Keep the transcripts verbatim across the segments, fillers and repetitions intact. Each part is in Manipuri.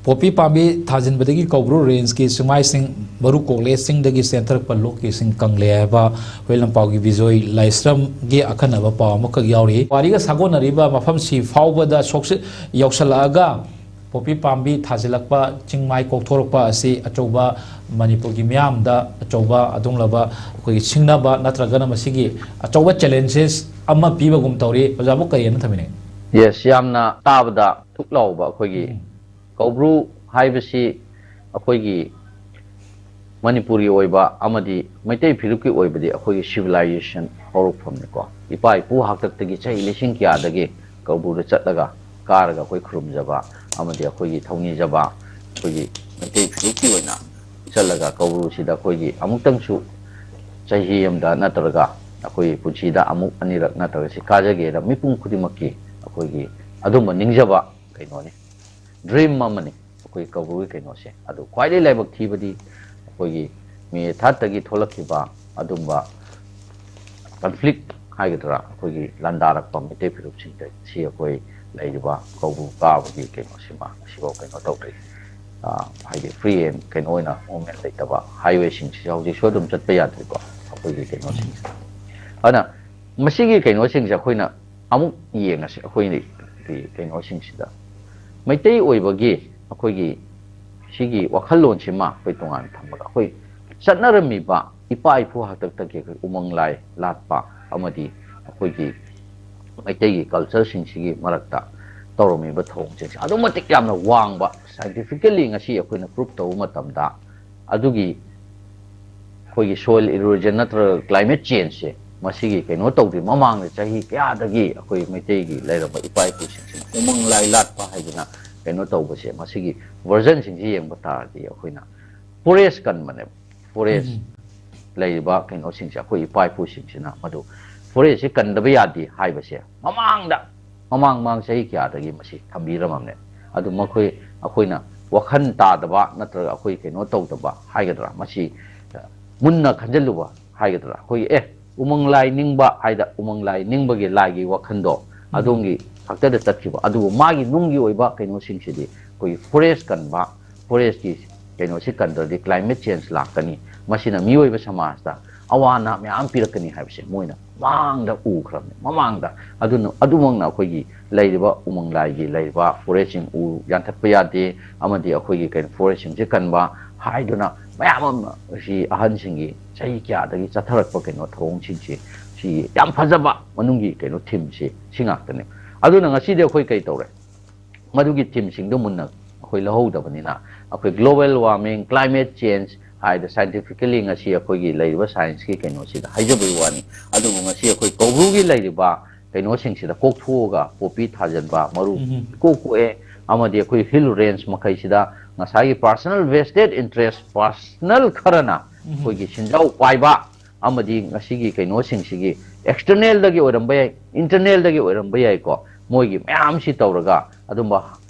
ꯄꯣꯄꯤ ꯄꯥꯝꯕꯤ ꯊꯥꯖꯤꯟꯕꯗꯒꯤ ꯀꯧꯕ꯭ꯔꯨ ꯔꯦꯟꯖꯀꯤ ꯆꯤꯡꯃꯥꯏꯁꯤꯡ ꯃꯔꯨ ꯀꯣꯛꯂꯦ, ꯆꯤꯡꯗꯒꯤ ꯆꯦꯟꯊꯔꯛꯄ ꯂꯣꯛꯀꯤꯁꯤꯡ ꯀꯪꯂꯦ ꯍꯥꯏꯕ ꯑꯩꯈꯣꯏ ꯂꯝꯄꯥꯛꯀꯤ ꯕꯤꯖꯣꯏ ꯂꯥꯏꯁ꯭ꯔꯝꯒꯤ ꯑꯈꯟꯅꯕ ꯄꯥꯎ ꯑꯃꯈꯛ ꯌꯥꯎꯔꯤ꯫ ꯋꯥꯔꯤꯒ ꯁꯥꯒꯣꯟꯅꯔꯤꯕ ꯃꯐꯝꯁꯤ ꯐꯥꯎꯕꯗ ꯁꯣꯛꯆ-, ꯌꯧꯁꯜꯂꯛꯑꯒ ꯄꯣꯄꯤ ꯄꯥꯝꯕꯤ ꯊꯥꯖꯤꯜꯂꯛꯄ, ꯆꯤꯡꯃꯥꯏ ꯀꯣꯛꯊꯣꯔꯛꯄ ꯑꯁꯤ ꯑꯆꯧꯕ, ꯃꯅꯤꯄꯨꯔꯒꯤ ꯃꯤꯌꯥꯝꯗ ꯑꯆꯧꯕ ꯑꯗꯨꯒꯨꯝꯂꯕ ꯑꯩꯈꯣꯏꯒꯤ ꯁꯤꯡꯅꯕ ꯅꯠꯇ꯭ꯔꯒꯅ ꯃꯁꯤꯒꯤ ꯑꯆꯧꯕ challenges ꯑꯃ ꯄꯤꯕꯒꯨꯝ ꯇꯧꯔꯤ꯫ ꯑꯣꯖꯥꯕꯨ ꯀꯔꯤ ꯍꯥꯏꯅ ꯊꯝꯕꯤꯅꯤꯡꯉꯤ? Yes, ꯌꯥꯝꯅ ꯇꯥꯕꯗ ꯊꯨꯛ ꯂꯥꯎꯕ ꯑꯩꯈꯣꯏꯒꯤ ꯀꯧꯕ꯭ꯔꯨ ꯍꯥꯏꯕꯁꯤ ꯑꯩꯈꯣꯏꯒꯤ ꯃꯅꯤꯄꯨꯔꯒꯤ ꯑꯣꯏꯕ ꯑꯃꯗꯤ ꯃꯩꯇꯩ ꯐꯤꯂꯨꯞꯀꯤ ꯑꯣꯏꯕꯗꯤ ꯑꯩꯈꯣꯏꯒꯤ civilization ꯍꯧꯔꯛꯐꯝꯅꯤꯀꯣ꯫ ꯏꯄꯥ ꯏꯄꯨ ꯍꯥꯛꯇꯛꯇꯒꯤ ꯆꯍꯤ ꯂꯤꯁꯤꯡ ꯀꯌꯥꯗꯒꯤ ꯀꯧꯕ꯭ꯔꯨꯗ ꯆꯠꯂꯒ ꯀꯥꯔꯒ ꯑꯩꯈꯣꯏ ꯈꯨꯔꯨꯝꯖꯕ ꯑꯃꯗꯤ ꯑꯩꯈꯣꯏꯒꯤ ꯊꯧꯅꯤꯖꯕ, ꯑꯩꯈꯣꯏꯒꯤ ꯃꯩꯇꯩ ꯐꯤꯂꯨꯞꯀꯤ ꯑꯣꯏꯅ ꯆꯠꯂꯒ ꯀꯧꯕ꯭ꯔꯨꯁꯤꯗ ꯑꯩꯈꯣꯏꯒꯤ ꯑꯃꯨꯛꯇꯪꯁꯨ ꯆꯍꯤ ꯑꯃꯗ ꯅꯠꯇ꯭ꯔꯒ ꯑꯩꯈꯣꯏꯒꯤ ꯄꯨꯟꯁꯤꯗ ꯑꯃꯨꯛ ꯑꯅꯤꯔꯛ ꯅꯠꯇ꯭ꯔꯒ ꯁꯤ ꯀꯥꯖꯒꯦꯅ ꯃꯤꯄꯨꯝ ꯈꯨꯗꯤꯡꯃꯛꯀꯤ ꯑꯩꯈꯣꯏꯒꯤ ꯑꯗꯨꯝꯕ ꯅꯤꯡꯖꯕ ꯀꯩꯅꯣꯅꯤ, dream ꯑꯃꯅꯤ ꯑꯩꯈꯣꯏ ꯀꯧꯕ꯭ꯔꯨꯒꯤ ꯀꯩꯅꯣꯁꯦ꯫ ꯑꯗꯨ ꯈ꯭ꯋꯥꯏꯗꯒꯤ ꯂꯥꯏꯕꯛ ꯊꯤꯕꯗꯤ ꯑꯩꯈꯣꯏꯒꯤ ꯃꯦ ꯊꯥꯔꯠꯇꯒꯤ ꯊꯣꯛꯂꯛꯈꯤꯕ ꯑꯗꯨꯝꯕ conflict ꯍꯥꯏꯒꯗ꯭ꯔꯥ, ꯑꯩꯈꯣꯏꯒꯤ ꯂꯥꯟꯗꯥꯔꯛꯄ ꯃꯩꯇꯩ ꯐꯤꯂꯨꯞꯁꯤꯡꯗ ꯁꯤ ꯑꯩꯈꯣꯏ ꯂꯩꯔꯤꯕ ꯀꯧꯕ꯭ꯔꯨ ꯀꯥꯕꯒꯤ ꯀꯩꯅꯣꯁꯤꯃ ꯑꯁꯤꯐꯥꯎ ꯀꯩꯅꯣ ꯇꯧꯗ꯭ꯔꯤ꯫ ꯑ, ꯍꯥꯏꯗꯤ free and ꯀꯩꯅꯣ ꯑꯣꯏꯅ movement ꯂꯩꯇꯕ, highwayꯁꯤꯡꯁꯤꯁꯨ ꯍꯧꯖꯤꯛꯁꯨ ꯑꯗꯨꯝ ꯆꯠꯄ ꯌꯥꯗ꯭ꯔꯤꯀꯣ ꯑꯩꯈꯣꯏꯒꯤ ꯀꯩꯅꯣꯁꯤꯡꯁꯦ꯫ ꯑꯗꯨꯅ ꯃꯁꯤꯒꯤ ꯀꯩꯅꯣꯁꯤꯡꯁꯦ ꯑꯩꯈꯣꯏꯅ ꯑꯃꯨꯛ ꯌꯦꯡꯉꯁꯤ꯫ ꯑꯩꯈꯣꯏꯒꯤ ꯀꯩꯅꯣꯁꯤꯡꯁꯤꯗ ꯃꯩꯇꯩ ꯑꯣꯏꯕꯒꯤ ꯑꯩꯈꯣꯏꯒꯤ ꯁꯤꯒꯤ ꯋꯥꯈꯜꯂꯣꯟꯁꯤꯃ ꯑꯩꯈꯣꯏ ꯇꯣꯉꯥꯟꯅ ꯊꯝꯃꯒ ꯑꯩꯈꯣꯏ ꯆꯠꯅꯔꯝꯃꯤꯕ ꯏꯄꯥ ꯏꯄꯨ ꯍꯥꯛꯇꯛꯇꯒꯤ ꯑꯩꯈꯣꯏ ꯎꯃꯪ ꯂꯥꯏ ꯂꯥꯠꯄ ꯑꯃꯗꯤ ꯑꯩꯈꯣꯏꯒꯤ ꯃꯩꯇꯩꯒꯤ cultureꯁꯤꯡꯁꯤꯒꯤ ꯃꯔꯛꯇ ꯇꯧꯔꯝꯃꯤꯕ ꯊꯧꯑꯣꯡꯁꯤꯡꯁꯦ ꯑꯗꯨꯛ ꯃꯇꯤꯛ ꯌꯥꯝꯅ ꯋꯥꯡꯕ, scientifically ꯉꯁꯤ ꯑꯩꯈꯣꯏꯅ proof ꯇꯧꯕ ꯃꯇꯝꯗ ꯑꯗꯨꯒꯤ ꯑꯩꯈꯣꯏꯒꯤ soil erosion ꯅꯠꯇ꯭ꯔꯒ climate changeꯁꯦ ꯃꯁꯤꯒꯤ ꯀꯩꯅꯣ ꯇꯧꯗ꯭ꯔꯤ ꯃꯃꯥꯡꯗ ꯆꯍꯤ ꯀꯌꯥꯗꯒꯤ ꯑꯩꯈꯣꯏ ꯃꯩꯇꯩꯒꯤ ꯂꯩꯔꯝꯕ ꯏꯄꯥ ꯏꯄꯨꯁꯤꯡꯁꯤꯅ ꯎꯃꯪ ꯂꯥꯏ ꯂꯥꯠꯄ ꯍꯥꯏꯗꯅ ꯀꯩꯅꯣ ꯇꯧꯕꯁꯦ ꯃꯁꯤꯒꯤ versionꯁꯤꯡꯁꯤ ꯌꯦꯡꯕ ꯇꯥꯔꯗꯤ ꯑꯩꯈꯣꯏꯅ forest ꯀꯟꯕꯅꯦꯕ꯫ Forest ꯂꯩꯔꯤꯕ ꯀꯩꯅꯣꯁꯤꯡꯁꯦ ꯑꯩꯈꯣꯏ ꯏꯄꯥ ꯏꯄꯨꯁꯤꯡꯁꯤꯅ ꯃꯗꯨ forestꯁꯦ ꯀꯟꯗꯕ ꯌꯥꯗꯦ ꯍꯥꯏꯕꯁꯦ ꯃꯃꯥꯡꯗ ꯃꯃꯥꯡ ꯃꯃꯥꯡ ꯆꯍꯤ ꯀꯌꯥꯗꯒꯤ ꯃꯁꯤ ꯊꯝꯕꯤꯔꯝꯃꯕꯅꯦ꯫ ꯑꯗꯨ ꯃꯈꯣꯏ ꯑꯩꯈꯣꯏꯅ ꯋꯥꯈꯜ ꯇꯥꯗꯕ ꯅꯠꯇ꯭ꯔꯒ ꯑꯩꯈꯣꯏ ꯀꯩꯅꯣ ꯇꯧꯗꯕ ꯍꯥꯏꯒꯗ꯭ꯔꯥ, ꯃꯁꯤ ꯃꯨꯟꯅ ꯈꯟꯖꯤꯜꯂꯨꯕ ꯍꯥꯏꯒꯗ꯭ꯔꯥ, ꯑꯩꯈꯣꯏꯒꯤ ꯑꯦ ꯎꯃꯪ ꯂꯥꯏ ꯅꯤꯡꯕ ꯍꯥꯏꯗ ꯎꯃꯪ ꯂꯥꯏ ꯅꯤꯡꯕꯒꯤ ꯂꯥꯏꯒꯤ ꯋꯥꯈꯜꯗꯣ ꯑꯗꯣꯝꯒꯤ ꯈꯛꯇꯗ ꯆꯠꯈꯤꯕ꯫ ꯑꯗꯨꯕꯨ ꯃꯥꯒꯤ ꯅꯨꯡꯒꯤ ꯑꯣꯏꯕ ꯀꯩꯅꯣꯁꯤꯡꯁꯤꯗꯤ ꯑꯩꯈꯣꯏꯒꯤ ꯐꯣꯔꯦꯁ ꯀꯟꯕ, ꯐꯣꯔꯦꯁꯀꯤ ꯀꯩꯅꯣꯁꯤ ꯀꯟꯗ꯭ꯔꯗꯤ ꯀ꯭ꯂꯥꯏꯃꯦꯠ ꯆꯦꯟꯖ ꯂꯥꯛꯀꯅꯤ, ꯃꯁꯤꯅ ꯃꯤꯑꯣꯏꯕ ꯁꯃꯥꯖꯇ ꯑꯋꯥ ꯑꯅꯥ ꯃꯌꯥꯝ ꯄꯤꯔꯛꯀꯅꯤ ꯍꯥꯏꯕꯁꯦ ꯃꯣꯏꯅ ꯃꯃꯥꯡꯗ ꯎꯈ꯭ꯔꯕꯅꯤ꯫ ꯃꯃꯥꯡꯗ ꯑꯗꯨꯅ ꯑꯗꯨꯃꯛꯅ ꯑꯩꯈꯣꯏꯒꯤ ꯂꯩꯔꯤꯕ ꯎꯃꯪ ꯂꯥꯏꯒꯤ ꯂꯩꯔꯤꯕ ꯐꯣꯔꯦꯁꯁꯤꯡ ꯎ ꯌꯥꯟꯊꯠꯄ ꯌꯥꯗꯦ, ꯑꯃꯗꯤ ꯑꯩꯈꯣꯏꯒꯤ ꯀꯩꯅꯣ ꯐꯣꯔꯦꯁꯁꯤꯡꯁꯦ ꯀꯟꯕ ꯍꯥꯏꯗꯨꯅ ꯃꯌꯥꯝ ꯑꯃ ꯁꯤ ꯑꯍꯟꯁꯤꯡꯒꯤ ꯆꯍꯤ ꯀꯌꯥꯗꯒꯤ ꯆꯠꯊꯔꯛꯄ ꯀꯩꯅꯣ ꯊꯧꯑꯣꯡꯁꯤꯡꯁꯤ, ꯁꯤ ꯌꯥꯝ ꯐꯖꯕ ꯃꯅꯨꯡꯒꯤ ꯀꯩꯅꯣ ꯊꯤꯝꯁꯤ ꯁꯤ ꯉꯥꯛꯇꯅꯦ꯫ ꯑꯗꯨꯅ ꯉꯁꯤꯗꯤ ꯑꯩꯈꯣꯏ ꯀꯩ ꯇꯧꯔꯦ? ꯃꯗꯨꯒꯤ ꯊꯤꯝꯁꯤꯡꯗꯣ ꯃꯨꯟꯅ ꯑꯩꯈꯣꯏ ꯂꯧꯍꯧꯗꯕꯅꯤꯅ, ꯑꯩꯈꯣꯏ global warming, climate change ꯍꯥꯏꯗ scientifically ꯉꯁꯤ ꯑꯩꯈꯣꯏꯒꯤ ꯂꯩꯔꯤꯕ ꯁꯥꯏꯟꯁꯀꯤ ꯀꯩꯅꯣꯁꯤꯗ ꯍꯥꯏꯖꯕꯒꯤ ꯋꯥꯅꯤ꯫ ꯑꯗꯨꯕꯨ ꯉꯁꯤ ꯑꯩꯈꯣꯏ ꯀꯧꯕ꯭ꯔꯨꯒꯤ ꯂꯩꯔꯤꯕ ꯀꯩꯅꯣꯁꯤꯡꯁꯤꯗ ꯀꯣꯛꯊꯣꯛꯑꯒ ꯄꯣꯄꯤ ꯊꯥꯖꯤꯟꯕ, ꯃꯔꯨ ꯎꯝ꯫ ꯏꯀꯣꯛ ꯀꯣꯛꯑꯦ, ꯑꯃꯗꯤ ꯑꯩꯈꯣꯏ ꯍꯤꯜ ꯔꯦꯟꯖ ꯃꯈꯩꯁꯤꯗ ꯉꯁꯥꯏꯒꯤ personal vested interest, personal ꯈꯔꯅ ꯎꯝ꯫ ꯑꯩꯈꯣꯏꯒꯤ ꯁꯦꯟꯖꯥꯎ ꯄꯥꯏꯕ ꯑꯃꯗꯤ ꯉꯁꯤꯒꯤ ꯀꯩꯅꯣꯁꯤꯡꯁꯤꯒꯤ externalꯗꯒꯤ ꯑꯣꯏꯔꯝꯕ ꯌꯥꯏ, internalꯗꯒꯤ ꯑꯣꯏꯔꯝꯕ ꯌꯥꯏꯀꯣ, ꯃꯣꯏꯒꯤ ꯃꯌꯥꯝꯁꯤ ꯇꯧꯔꯒ ꯑꯗꯨꯝꯕ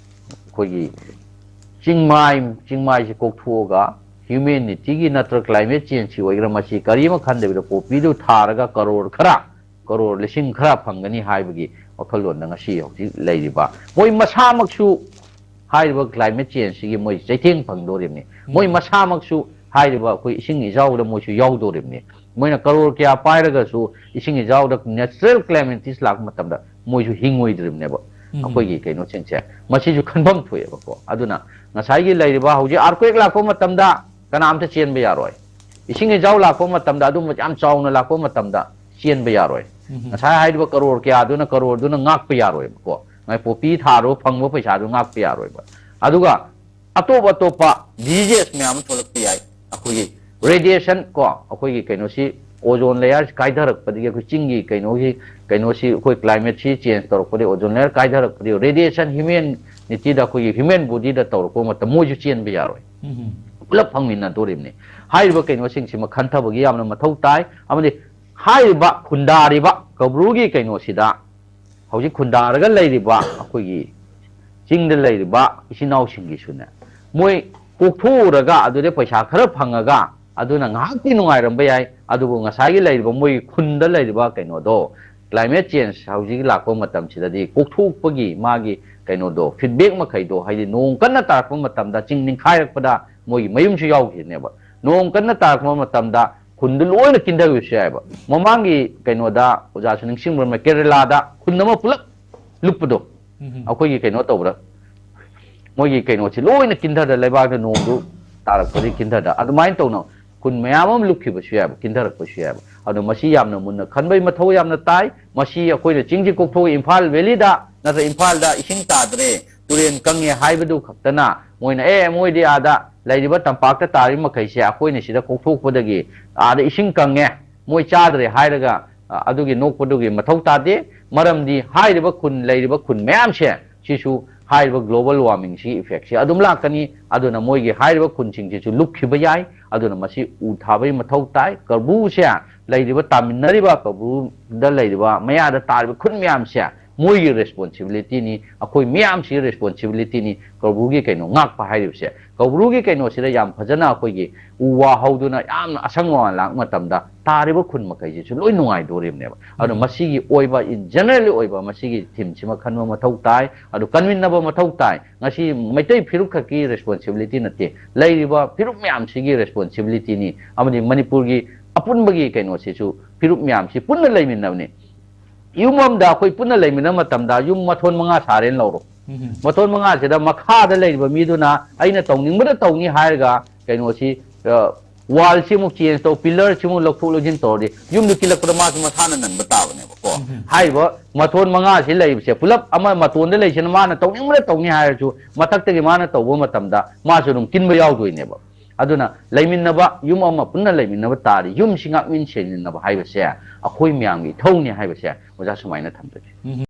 ꯑꯩꯈꯣꯏꯒꯤ ꯆꯤꯡꯃꯥꯏ, ꯆꯤꯡꯃꯥꯏꯁꯤ ꯀꯣꯛꯊꯣꯛꯑꯒ humanityꯒꯤ ꯅꯠꯇ꯭ꯔꯒ climate changeꯀꯤ ꯑꯣꯏꯒꯦꯔꯥ, ꯃꯁꯤ ꯀꯔꯤꯃ ꯈꯟꯗꯕꯤꯗ ꯄꯣꯄꯤꯗꯨ ꯊꯥꯔꯒ ꯀꯔꯣꯔ ꯈꯔ, ꯀꯔꯣꯔ ꯂꯤꯁꯤꯡ ꯈꯔ ꯐꯪꯒꯅꯤ ꯍꯥꯏꯕꯒꯤ ꯋꯥꯈꯜꯂꯣꯟꯗ ꯉꯁꯤ ꯍꯧꯖꯤꯛ ꯂꯩꯔꯤꯕ ꯃꯣꯏ ꯃꯁꯥꯃꯛꯁꯨ ꯍꯥꯏꯔꯤꯕ climate changeꯁꯤꯒꯤ ꯃꯣꯏ ꯆꯩꯊꯦꯡ ꯐꯪꯗꯣꯔꯤꯕꯅꯤ꯫ ꯃꯣꯏ ꯎꯝ꯫ ꯃꯁꯥꯃꯛꯁꯨ ꯍꯥꯏꯔꯤꯕ ꯑꯩꯈꯣꯏ ꯏꯁꯤꯡ ꯏꯆꯥꯎꯗ ꯃꯣꯏꯁꯨ ꯌꯥꯎꯗꯣꯔꯤꯕꯅꯤ꯫ ꯃꯣꯏꯅ ꯀꯔꯣꯔ ꯀꯌꯥ ꯄꯥꯏꯔꯒꯁꯨ ꯏꯁꯤꯡ ꯏꯆꯥꯎꯗ natural calamities ꯂꯥꯛꯄ ꯃꯇꯝꯗ ꯃꯣꯏꯁꯨ ꯍꯤꯡꯉꯣꯏꯗ꯭ꯔꯤꯕꯅꯦꯕ꯫ ꯎꯝ꯫ ꯑꯩꯈꯣꯏꯒꯤ ꯀꯩꯅꯣꯁꯤꯡꯁꯦ ꯃꯁꯤꯁꯨ ꯈꯟꯐꯝ ꯊꯣꯛꯑꯦꯕꯀꯣ꯫ ꯑꯗꯨꯅ ꯉꯁꯥꯏꯒꯤ ꯂꯩꯔꯤꯕ ꯍꯧꯖꯤꯛ earthquake ꯂꯥꯛꯄ ꯃꯇꯝꯗ ꯀꯅꯥꯝꯇ ꯆꯦꯟꯕ ꯌꯥꯔꯣꯏ꯫ ꯏꯁꯤꯡ ꯏꯆꯥꯎ ꯂꯥꯛꯄ ꯃꯇꯝꯗ, ꯑꯗꯨꯝꯕ ꯌꯥꯝ ꯆꯥꯎꯅ ꯂꯥꯛꯄ ꯃꯇꯝꯗ ꯆꯦꯟꯕ ꯌꯥꯔꯣꯏ꯫ ꯎꯝ꯫ ꯉꯁꯥꯏ ꯍꯥꯏꯔꯤꯕ ꯀꯔꯣꯔ ꯀꯌꯥꯗꯨꯅ, ꯀꯔꯣꯔꯗꯨꯅ ꯉꯥꯛꯄ ꯌꯥꯔꯣꯏꯕꯀꯣ꯫ ꯉꯥꯏ ꯄꯣꯄꯤ ꯊꯥꯔꯨ ꯐꯪꯕ ꯄꯩꯁꯥꯗꯨ ꯉꯥꯛꯄ ꯌꯥꯔꯣꯏꯕ꯫ ꯑꯗꯨꯒ ꯑꯇꯣꯞ ꯑꯇꯣꯞꯄ disease ꯃꯌꯥꯝ ꯑꯃ ꯊꯣꯛꯂꯛꯄ ꯌꯥꯏ꯫ ꯑꯩꯈꯣꯏꯒꯤ radiation ꯀꯣ, ꯑꯩꯈꯣꯏꯒꯤ ꯀꯩꯅꯣꯁꯤ, ozone layer ꯀꯥꯏꯊꯔꯛꯄꯗꯒꯤ, ꯑꯩꯈꯣꯏ ꯆꯤꯡꯒꯤ ꯀꯩꯅꯣꯒꯤ, ꯀꯩꯅꯣꯁꯤ, ꯑꯩꯈꯣꯏ climateꯁꯤ change ꯇꯧꯔꯛꯄꯗꯒꯤ, ozone layer ꯀꯥꯏꯊꯔꯛꯄꯗꯒꯤ radiation humanityꯗ, ꯑꯩꯈꯣꯏꯒꯤ human bodyꯗ ꯇꯧꯔꯛꯄ ꯃꯇꯝ ꯃꯣꯏꯁꯨ ꯆꯦꯟꯕ ꯌꯥꯔꯣꯏ꯫ ꯎꯝ꯫ ꯄꯨꯂꯞ ꯐꯪꯃꯤꯟꯅꯗꯣꯔꯤꯕꯅꯤ꯫ ꯍꯥꯏꯔꯤꯕ ꯀꯩꯅꯣꯁꯤꯡꯁꯤꯃ ꯈꯟꯊꯕꯒꯤ ꯌꯥꯝꯅ ꯃꯊꯧ ꯇꯥꯏ꯫ ꯑꯃꯗꯤ ꯍꯥꯏꯔꯤꯕ ꯈꯨꯟꯗꯥꯔꯤꯕ ꯀꯧꯕ꯭ꯔꯨꯒꯤ ꯀꯩꯅꯣꯁꯤꯗ ꯍꯧꯖꯤꯛ ꯈꯨꯟꯗꯥꯔꯒ ꯂꯩꯔꯤꯕ ꯑꯩꯈꯣꯏꯒꯤ ꯆꯤꯡꯗ ꯂꯩꯔꯤꯕ ꯏꯆꯤꯟ ꯏꯅꯥꯎꯁꯤꯡꯒꯤꯁꯨꯅꯦ, ꯃꯣꯏ ꯀꯣꯛꯊꯣꯛꯎꯔꯒ ꯑꯗꯨꯗ ꯄꯩꯁꯥ ꯈꯔ ꯐꯪꯉꯒ ꯑꯗꯨꯅ ꯉꯥꯏꯍꯥꯛꯇꯤ ꯅꯨꯡꯉꯥꯏꯔꯝꯕ ꯌꯥꯏ꯫ ꯑꯗꯨꯕꯨ ꯉꯁꯥꯏꯒꯤ ꯂꯩꯔꯤꯕ ꯃꯣꯏꯒꯤ ꯈꯨꯟꯗ ꯂꯩꯔꯤꯕ ꯀꯩꯅꯣꯗꯣ, climate change ꯍꯧꯖꯤꯛ ꯂꯥꯛꯄ ꯃꯇꯝꯁꯤꯗꯗꯤ ꯀꯣꯛꯊꯣꯛꯄꯒꯤ ꯃꯥꯒꯤ ꯀꯩꯅꯣꯗꯣ, ꯐꯤꯗꯕꯦꯛ ꯃꯈꯩꯗꯣ, ꯍꯥꯏꯗꯤ ꯅꯣꯡ ꯀꯟꯅ ꯇꯥꯔꯛꯄ ꯃꯇꯝꯗ ꯆꯤꯡ ꯅꯤꯡꯈꯥꯏꯔꯛꯄꯗ ꯃꯣꯏꯒꯤ ꯃꯌꯨꯝꯁꯨ ꯌꯥꯎꯈꯤꯅꯦꯕ꯫ ꯅꯣꯡ ꯀꯟꯅ ꯇꯥꯔꯛꯄ ꯃꯇꯝꯗ ꯈꯨꯟꯗꯨ ꯂꯣꯏꯅ ꯀꯤꯟꯊꯈꯤꯕꯁꯨ ꯌꯥꯏꯑꯕ꯫ ꯃꯃꯥꯡꯒꯤ ꯀꯩꯅꯣꯗ, ꯑꯣꯖꯥꯁꯨ ꯅꯤꯡꯁꯤꯡꯕ, ꯀꯦꯔꯦꯂꯥꯗ ꯈꯨꯟ ꯑꯃ ꯄꯨꯂꯞ ꯂꯨꯞꯄꯗꯣ, ꯑꯩꯈꯣꯏꯒꯤ ꯀꯩꯅꯣ ꯇꯧꯕꯗ, ꯃꯣꯏꯒꯤ ꯀꯩꯅꯣꯁꯤ ꯂꯣꯏꯅ ꯀꯤꯟꯊꯗ, ꯂꯩꯕꯥꯛꯇ ꯅꯣꯡꯗꯨ ꯇꯥꯔꯛꯄꯗꯒꯤ ꯀꯤꯟꯊꯗ, ꯑꯗꯨꯃꯥꯏꯅ ꯇꯧꯅ ꯈꯨꯟ ꯃꯌꯥꯝ ꯑꯃ ꯂꯨꯞꯈꯤꯕꯁꯨ ꯌꯥꯏꯕ, ꯀꯤꯟꯊꯔꯛꯄꯁꯨ ꯌꯥꯏꯕ꯫ ꯑꯗꯣ ꯃꯁꯤ ꯌꯥꯝꯅ ꯃꯨꯟꯅ ꯈꯟꯕꯒꯤ ꯃꯊꯧ ꯌꯥꯝꯅ ꯇꯥꯏ꯫ ꯃꯁꯤ ꯑꯩꯈꯣꯏꯅ ꯆꯤꯡꯁꯤ ꯀꯣꯛꯊꯣꯛꯑꯒ ꯏꯝꯐꯥꯜ ꯚꯦꯂꯤꯗ ꯅꯠꯇ꯭ꯔ ꯏꯝꯐꯥꯜꯗ ꯏꯁꯤꯡ ꯇꯥꯗ꯭ꯔꯦ, ꯇꯨꯔꯦꯟ ꯀꯪꯉꯦ ꯍꯥꯏꯕꯗꯨ ꯈꯛꯇꯅ ꯃꯣꯏꯅ, "ꯑꯦ, ꯃꯣꯏꯗꯤ ꯑꯥꯗ ꯂꯩꯔꯤꯕ ꯇꯝꯄꯥꯛꯇ ꯇꯥꯔꯤꯕ ꯃꯈꯩꯁꯦ ꯑꯩꯈꯣꯏꯅ ꯁꯤꯗ ꯀꯣꯛꯊꯣꯛꯄꯗꯒꯤ ꯑꯥꯗ ꯏꯁꯤꯡ ꯀꯪꯉꯦ, ꯃꯣꯏ ꯆꯥꯗ꯭ꯔꯦ" ꯍꯥꯏꯔꯒ, ꯑ, ꯑꯗꯨꯒꯤ ꯅꯣꯛꯄꯗꯨꯒꯤ ꯃꯊꯧ ꯇꯥꯗꯦ꯫ ꯃꯔꯝꯗꯤ ꯍꯥꯏꯔꯤꯕ ꯈꯨꯟ, ꯂꯩꯔꯤꯕ ꯈꯨꯟ ꯃꯌꯥꯝꯁꯦ ꯁꯤꯁꯨ ꯍꯥꯏꯔꯤꯕ global warming ꯁꯤꯒꯤ effect ꯁꯤ ꯑꯗꯨꯝ ꯂꯥꯛꯀꯅꯤ꯫ ꯑꯗꯨꯅ ꯃꯣꯏꯒꯤ ꯍꯥꯏꯔꯤꯕ ꯈꯨꯟꯁꯤꯡꯁꯤꯁꯨ ꯂꯨꯞꯈꯤꯕ ꯌꯥꯏ꯫ ꯑꯗꯨꯅ ꯃꯁꯤ ꯎ ꯊꯥꯕꯒꯤ ꯃꯊꯧ ꯇꯥꯏ꯫ ꯀꯧꯕ꯭ꯔꯨꯁꯦ, ꯂꯩꯔꯤꯕ, ꯇꯥꯃꯤꯟꯅꯔꯤꯕ ꯀꯧꯕ꯭ꯔꯨꯗ ꯂꯩꯔꯤꯕ, ꯃꯌꯥꯗ ꯇꯥꯔꯤꯕ ꯈꯨꯟ ꯃꯌꯥꯝꯁꯦ ꯃꯣꯏꯒꯤ responsibility ꯅꯤ, ꯑꯩꯈꯣꯏ ꯃꯌꯥꯝꯁꯤꯒꯤ responsibility ꯅꯤ ꯀꯧꯕ꯭ꯔꯨꯒꯤ ꯀꯩꯅꯣ ꯉꯥꯛꯄ ꯍꯥꯏꯔꯤꯕꯁꯦ꯫ ꯀꯧꯕ꯭ꯔꯨꯒꯤ ꯀꯩꯅꯣꯁꯤꯗ ꯌꯥꯝ ꯐꯖꯅ ꯑꯩꯈꯣꯏꯒꯤ ꯎ ꯋꯥ ꯍꯧꯗꯨꯅ ꯌꯥꯝꯅ ꯑꯁꯪ ꯑꯃꯥꯟ ꯂꯥꯛꯄ ꯃꯇꯝꯗ ꯇꯥꯔꯤꯕ ꯈꯨꯟ ꯃꯈꯩꯁꯤꯁꯨ ꯂꯣꯏ ꯅꯨꯡꯉꯥꯏꯗꯣꯔꯤꯕꯅꯦꯕ꯫ ꯑꯗꯨꯅ ꯃꯁꯤꯒꯤ ꯑꯣꯏꯕ, in general ꯑꯣꯏꯕ ꯃꯁꯤꯒꯤ theme ꯁꯤꯃ ꯈꯟꯕ ꯃꯊꯧ ꯇꯥꯏ, ꯑꯗꯨ ꯀꯟꯃꯤꯟꯅꯕ ꯃꯊꯧ ꯇꯥꯏ꯫ ꯉꯁꯤ ꯃꯩꯇꯩ ꯐꯤꯔꯨꯛ ꯈꯛꯀꯤ responsibility ꯅꯠꯇꯦ, ꯂꯩꯔꯤꯕ ꯐꯤꯔꯨꯛ ꯃꯌꯥꯝꯁꯤꯒꯤ responsibility ꯅꯤ, ꯑꯃꯗꯤ ꯃꯅꯤꯄꯨꯔꯒꯤ ꯑꯄꯨꯟꯕꯒꯤ ꯀꯩꯅꯣꯁꯤꯁꯨ, ꯐꯤꯔꯨꯛ ꯃꯌꯥꯝꯁꯤ ꯄꯨꯟꯅ ꯂꯩꯃꯤꯟꯅꯕꯅꯤ꯫ ꯌꯨꯝ ꯑꯃꯗ ꯑꯩꯈꯣꯏ ꯄꯨꯟꯅ ꯂꯩꯃꯤꯟꯅꯕ ꯃꯇꯝꯗ, ꯌꯨꯝ ꯃꯊꯣꯟ ꯃꯉꯥ ꯁꯥꯔꯦꯅ ꯂꯧꯔꯣ꯫ ꯃꯊꯣꯟ ꯃꯉꯥꯁꯤꯗ ꯃꯈꯥꯗ ꯂꯩꯔꯤꯕ ꯃꯤꯗꯨꯅ ꯑꯩꯅ ꯇꯧꯅꯤꯡꯕꯗ ꯇꯧꯅꯤ ꯍꯥꯏꯔꯒ, ꯀꯩꯅꯣꯁꯤ, ꯑ, wall ꯁꯤ ꯑꯃꯨꯛ change ꯇꯧ, pillar ꯁꯤ ꯑꯃꯨꯛ ꯂꯧꯊꯣꯛ ꯂꯧꯁꯤꯟ ꯇꯧꯔꯗꯤ, ꯌꯨꯝꯗꯨ ꯀꯤꯜꯂꯛꯄꯗ ꯃꯥꯁꯨ ꯃꯁꯥꯅ ꯅꯟꯕ ꯇꯥꯕꯅꯦꯕꯀꯣ꯫ ꯍꯥꯏꯔꯤꯕ ꯃꯊꯣꯟ ꯃꯉꯥꯁꯤ ꯂꯩꯕꯁꯦ ꯄꯨꯂꯞ, ꯑꯃ ꯃꯇꯣꯟꯗ ꯂꯩꯁꯤꯅ ꯃꯥꯅ ꯇꯧꯅꯤꯡꯕꯗ ꯇꯧꯅꯤ ꯍꯥꯏꯔꯁꯨ, ꯃꯊꯛꯇꯒꯤ ꯃꯥꯅ ꯇꯧꯕ ꯃꯇꯝꯗ ꯃꯥꯁꯨ ꯑꯗꯨꯝ ꯀꯤꯟꯕ ꯌꯥꯎꯗꯣꯏꯅꯦꯕ꯫ ꯑꯗꯨꯅ ꯂꯩꯃꯤꯟꯅꯕ, ꯌꯨꯝ ꯑꯃ ꯄꯨꯟꯅ ꯂꯩꯃꯤꯟꯅꯕ ꯇꯥꯔꯗꯤ, ꯌꯨꯝꯁꯤ ꯉꯥꯛꯃꯤꯟ ꯁꯦꯟꯃꯤꯟꯅꯕ ꯍꯥꯏꯕꯁꯦ ꯑꯩꯈꯣꯏ ꯃꯌꯥꯝꯒꯤ ꯏꯊꯧꯅꯤ ꯍꯥꯏꯕꯁꯦ ꯑꯣꯖꯥ ꯁꯨꯃꯥꯏꯅ ꯊꯝꯖꯒꯦ꯫